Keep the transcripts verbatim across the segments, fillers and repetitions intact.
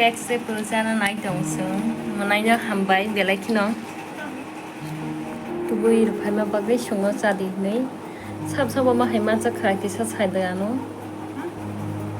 Apple chana nai tong chwng, mwnaino hambai belai kheno. Tubui rwphaima bagwi chwngno chadi hinwi. Sab sabo ma hai mancha kha kisa sai de ano.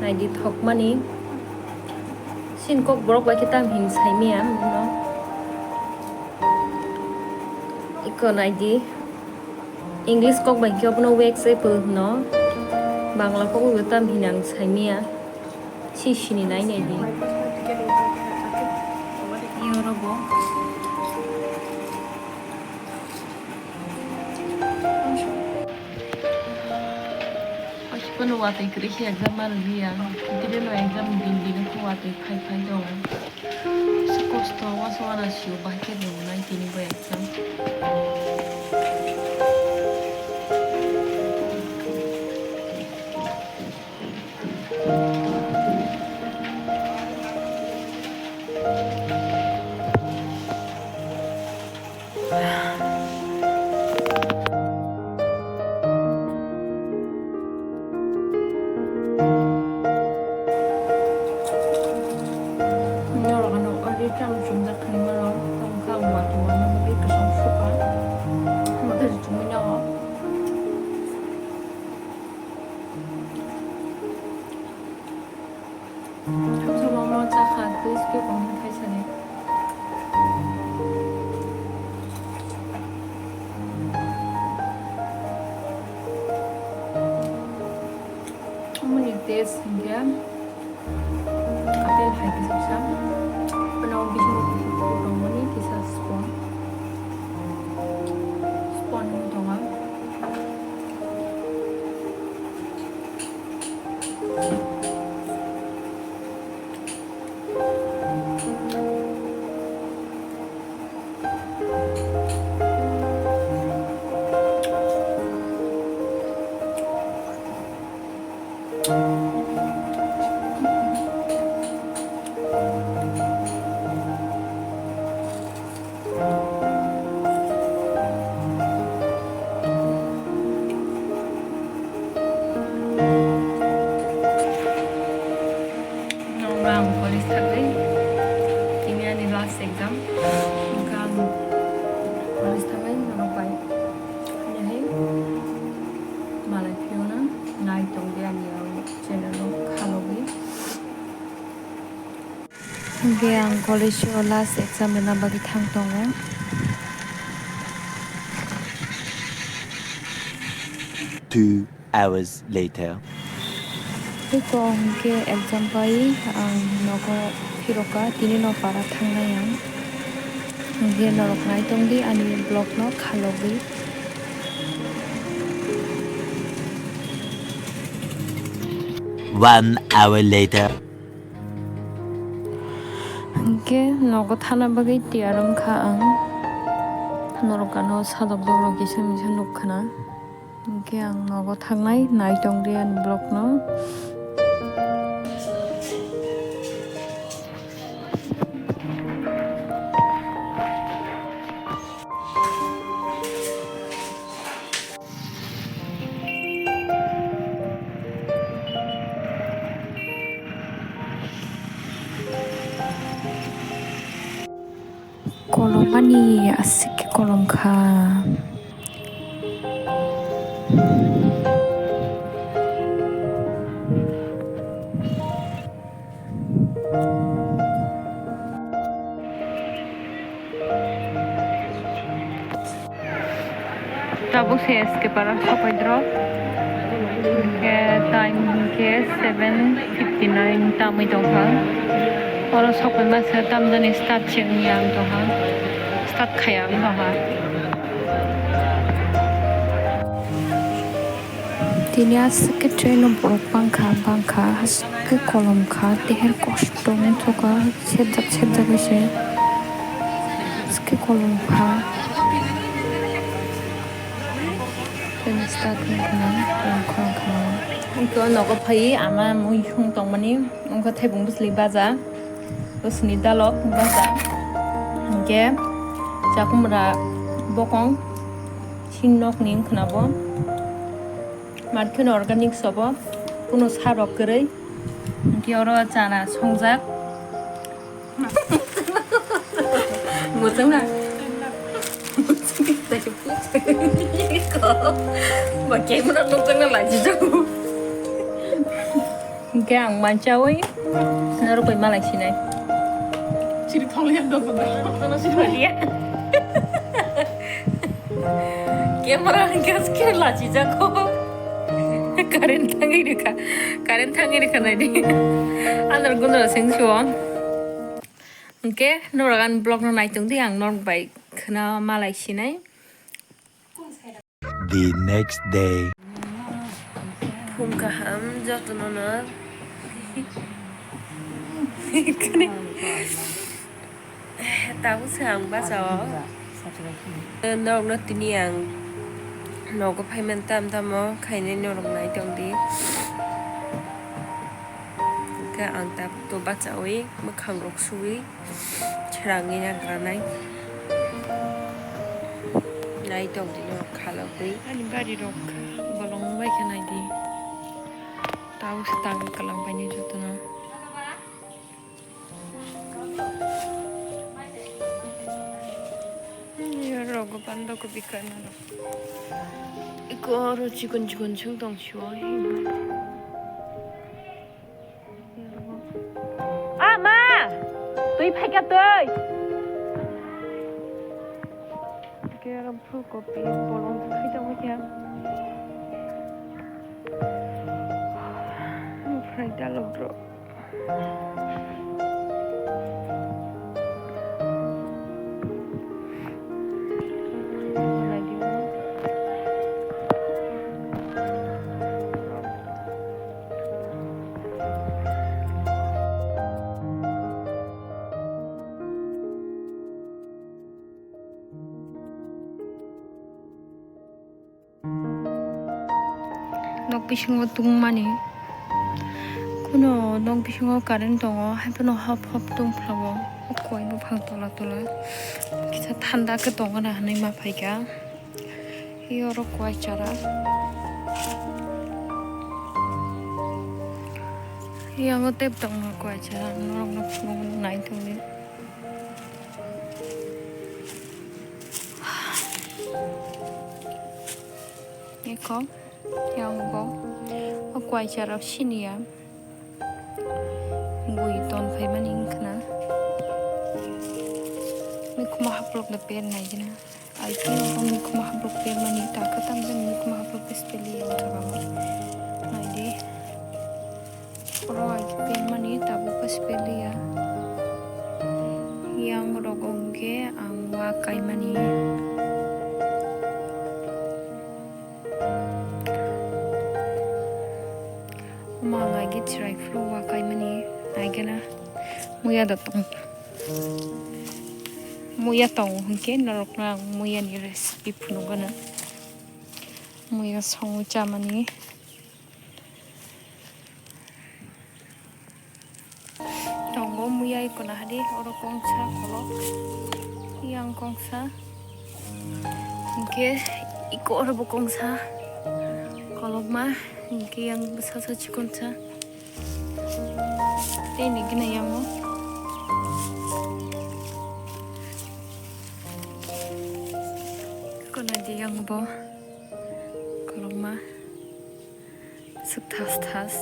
Naidi thokmani. Sin kok borok bai khe tam hin sai miya no. Iko naidi. English kok bai khe obono wax apple hwno. Bangla kok bai tam hin ang sai miya. Si sini nai nai di. Iyoro bo. Asukno watwi kwrwi khe exam ma rwdi ang. Tini no exam din din khe watwi phai phai tongo. Kosto wasa wana sio bahai khe tongo nai tini bo exam. Norok ano already tamo chumjak khaima rok, tamo khe ang watwi wana bagwi kwcham sukha. Tamo khe chumui no. Sabo mo chakha, crispy kong khai sani. Amoni taste hinkhe apple hai kisa kisa. Ano bisingo tongmani kisa spoon. Spoon tongo. Norok ang college thangwi, tini ani last exam, hwnkhe ang college thangwi norok bai haino hai malai phiyokno nai tongdi ani o channel o khalogwi. Hwnkhe ang college o last exam rwna bagwi thang tongo. Two hours later. Tei kok hwnkhe exam pai ang nogo phirokha, tini no para thangnai ang. Hwnkhe norok nai tongdi ani vlog no khalogwi. One hour later. Hwnkhe nogo thana bagwi tiyar wngkha ang. Norok ano sadok dok rok kisa misa nukkhana. Hwnkhe ang nogo thangnai nai tongdi ani vlog no. Kolom ani aswk khe kolom kha. Tabuk se S K Para sopai drop. Hwnkhe time hwnkhe seven fifty nine tamwi tongkha. Oro sopai masa tamjani start se wngya wng tongkha. Start khaya wng tongkha. Tini aswk khe train o borok bangkha, bangkha, aswk khe kolom kha, teher kosto wngthokha, serjak serjak bai se, aswk khe kolom kha. Train start wngkha, kolom kha, kha. Wngkhe o nogo phaiwi ama muikhung tongmani, wngkha thaibung bwsli baja, bwsni dalok baja, hwnkhe chakumra bokong. Chini nokni wngkhana bo. Markheno organic sobo, kuno sarok kwrwi. Hwnkhe oro chana songjak. Muchungna. Ba camera nukjakna lachijago. Hingke ang manchawi norok bai malai sinai. Chiri thongya dok dok. Camera hingke lachijago. Current thangwi rikha. Current thangwi rikha naidi. Andar gundra sengsuo. Hingke norok ani vlog no naitung di, ang norok bai khna malai sinai. The next day. Phung kaham jotono no. Tabuk se ang bachao. Norokno tini ang nogo phaiman tam tamo khainai norok nai tong di. Hingke ang tabuk to bachawi mwkhang rok suwi. Chwrangwi na granai. Nai tong di no khalogwi. Ani bari rok bolong bai khe nai di. Tau se tang kalang bai ni jotono. Yo rogo bando kopi kaima rok. Iko oro chikon chikon chwng tong siwo. Ah, ma! Twi phaikha, twi! Hingke oro phulkopi bolong phai tongwi khe. Phai dalok rok. Nok bisingo tungmani. Kuno nok bisingo current tongo, haiphano hop hop tungphla o. O koi buphang tola tola. Kisa thanda khe tongna hinwi ma phaikha. Oro koi chara. Yango tep tongma koi chara. Norokno phunukna nai tongdi. Eko, yango, o kwaisa rok siniya, bui ton phaimani wngkhana, mikhumo haplokno per naikhe na, ai khe o mikhumo haplok permani takha tamjani mikhumo haplok bes peli o jaga o, naidi. Oro ai khe permani tabuk khe sipeliya. Yang rogo hwnkhe ang wa kaimani. Omo ang ai khe chwrai phuru wa kaimani. Ai khe na muya da tong. Muya tongo hwnkhe norokno ang muyani recipe phunukgwno. Muya songwi chamani. Tongo muya ikona hadi oro kongsa kolok, yang kongsa, hingke iko oro bo kongsa kolokma, hingke yang bwsa sa chikonsa tei ni gina yango kona di yang bo kolokma. Swk thas thas.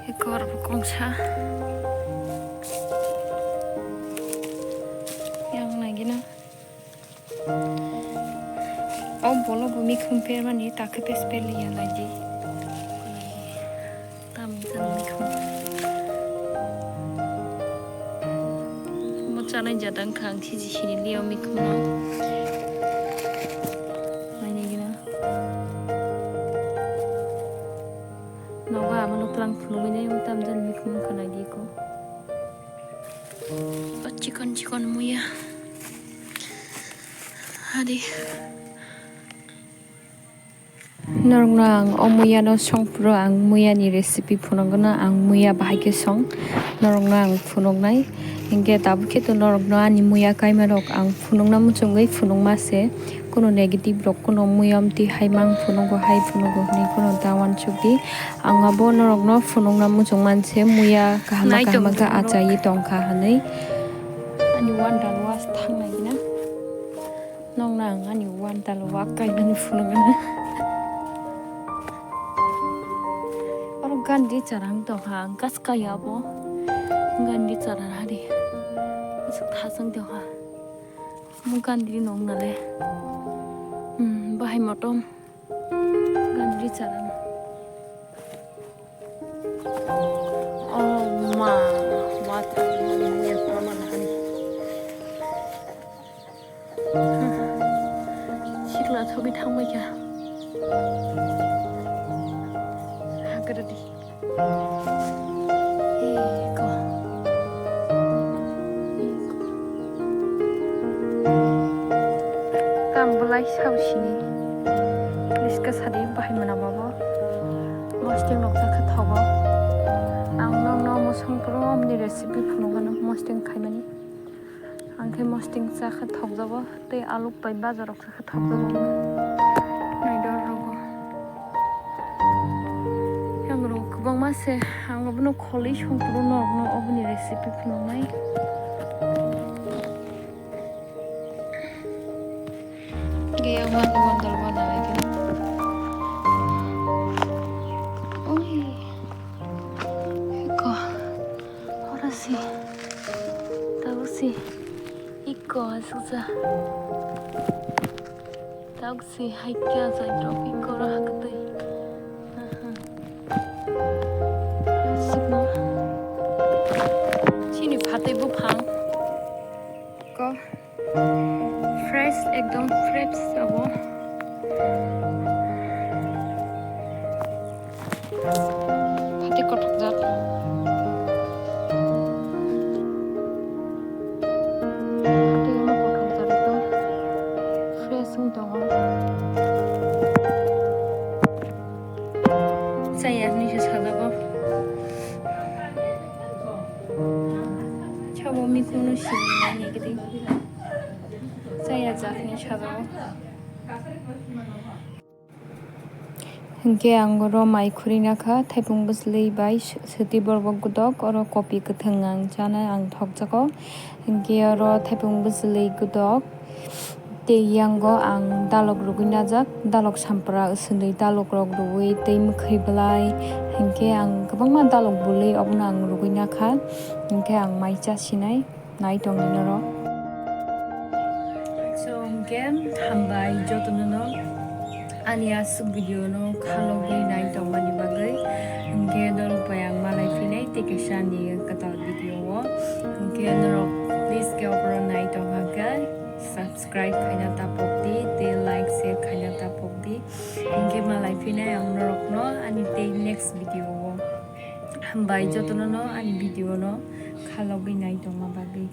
Ekor bo kongsa. Yang nagina. O bolo bo mikhum permani takhe pes peli ya lagi. Tam jani mikhumo. Omo chanai jata wngkha ang khiji sini liya o mikhumo. Naina gina. Nogo abono twlang phunugwi nai omo tam jani mikhumo wngkha naidi eko. O chikon chikon muya. Hadi. Norokno ang o muyano songphuru ang muyani recipe phunukgwno, ang muya bahai khe song norokno ang phunuknai. Hinkhe tabuk khe to norokno ani muya kaimarok ang phunukna muchungwi phunukma se. Kuno negative rok kuno muya mtwi hai mang phunugo, hai phunugo hwnwi kuno ta uansukdi. Ang abo norokno phunukna muchung manse muya kaham Nai kaham tong khe tong rok. Achawi tongkha hwnwi. Ani uandal was thangnai gina. Nokno ang ani uandal wa kainani phunukgana. Oro gandhi charang tongkha, ang kas kaya abo gandhi charang hari. Aswk thasang tongkha. Omo gandhi nong nale. Hmm, bahai motom. Gandhi charang. Oh ma, water ni ya paman hani. Sikla thobi thangbai kha. Hagra di. Eko. Eko. Kam belai sausini. Please ka sadi bahai mana babo. Mosting noksa kha thogo. Ang nokno mosong puro omni recipe phunukgano mosting khaimani. Ang khe mosting cha khe thokjago tei aluk bai bajarok cha khe thokjago. Naidor rogo. Yang rok kwbangma se ang abono kholwi songkuru norokno oboni recipe phunuknai. Ge yang wani wandor wana lagi. Oi. Eko. Ora si. Tahu si. Iko asusa. Tahu si haikya sa drop iko ra hakatui. Aha. Sukma. Chini phatui buphang. Ko. Fresh, ekdom fresh abo. Phatui kothok jak. Phatui ma kothok jak ekdom fresh wng tongo. Chaya hinwi se sajago. Sabo mikhuno simi nai nigri. Chaya jak hinwi sajago. Hinkhe ang oro mai khurina kha, thaipung bwsli bai s-, swtwi borok godok, oro kopi kwthwng ang chanai ang thokjago. Hinkhe oro thaipung bwsli godok tei yango ang dalok rwgwi najak, dalok sampra swngwi dalok rok rwgwi tei mwkhwi bwlai, hinkhe ang kwbangma dalok bwlwi obono ang rwgwi nakha, hinkhe ang mai chasinai. Nai tongni norok. So, hinkhe hambai jotono no ani aswk video no khalogwi nai tongmani bagwi. Hinkhe norok bai ang malai phinai tei kaisa ani kwtal video o. Hinkhe norok please khe opor nai tongkha khe subscribe khaina tapok di tei like share khaina tapok di. Hinkhe malai phinai ang norok no ani tei next video o. Hambai jotono no ani video no khalogwi nai tongma bagwi.